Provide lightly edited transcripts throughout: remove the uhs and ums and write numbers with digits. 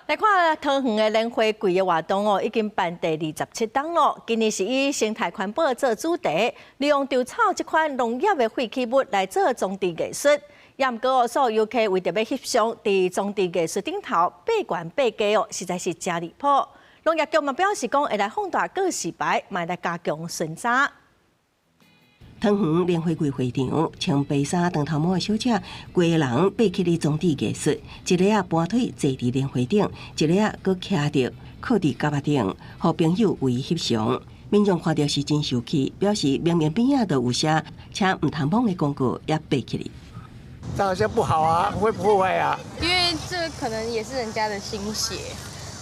來看桃園的蓮花季的活動哦，已經辦第27冬咯。今年是以生態環保做主題，利用稻草這款農業的廢棄物來做裝置藝術。也毋過哦，所有遊客為著欲翕相，佇裝置藝術頂頭爬懸爬低哦，實在是誠離譜。農業局嘛表示講，會來放大告示牌，嘛來加強巡查。桃園蓮花季會場，穿白衫長頭毛的小姐，規个人爬起咧裝置藝術，一个仔盤腿坐佇蓮花頂，一个仔閣徛著靠佇埆仔頂，予朋友為翕相。民眾看著是真生氣，表示明明邊仔就有寫，請毋通摸的廣告也爬起來。這好像不好啊，會破壞啊。因為這可能也是人家的心血，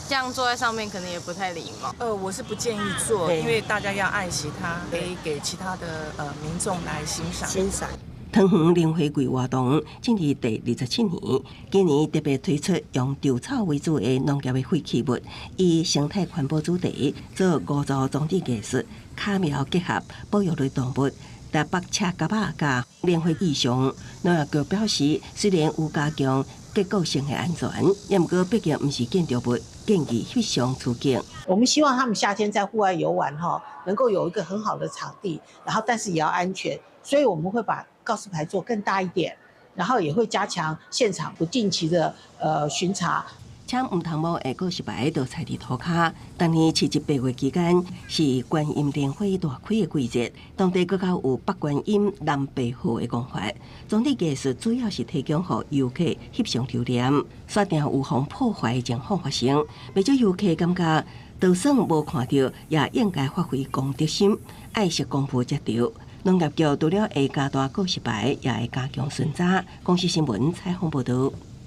這樣坐在上面可能也不太禮貌。我是不建議做，因為大家要愛惜它，可以給其他的民眾來欣賞。欣賞。桃園蓮花季活動進入第27年，今年特別推出用稻草為主的農業的廢棄物，以生態環保主題做五組裝置藝術，巧妙結合保育類動物、台北車蛤仔佮蓮花意象。農業局表示，雖然有加強結構性的安全，也毋過畢竟毋是建築物，建議翕相出境。我們希望他們夏天在戶外遊玩，哈，能夠有一個很好的場地，然後但是也要安全，所以我們會把告示牌做更大一點，然後也會加強現場不定期的巡查。請毋通摸的告示牌就踩佇塗跤。當年7至8月期間是觀音蓮花大開的季節，當地閣較有北觀音南白鶴的講法。裝置藝術主要是提供予遊客翕相留念，煞定有予破壞的情況發生。袂少遊客感覺，就算無看著，也應該發揮公德心，愛惜公物才對。農業局除了會加大告示牌，也會加強巡查。公視新聞採訪報導。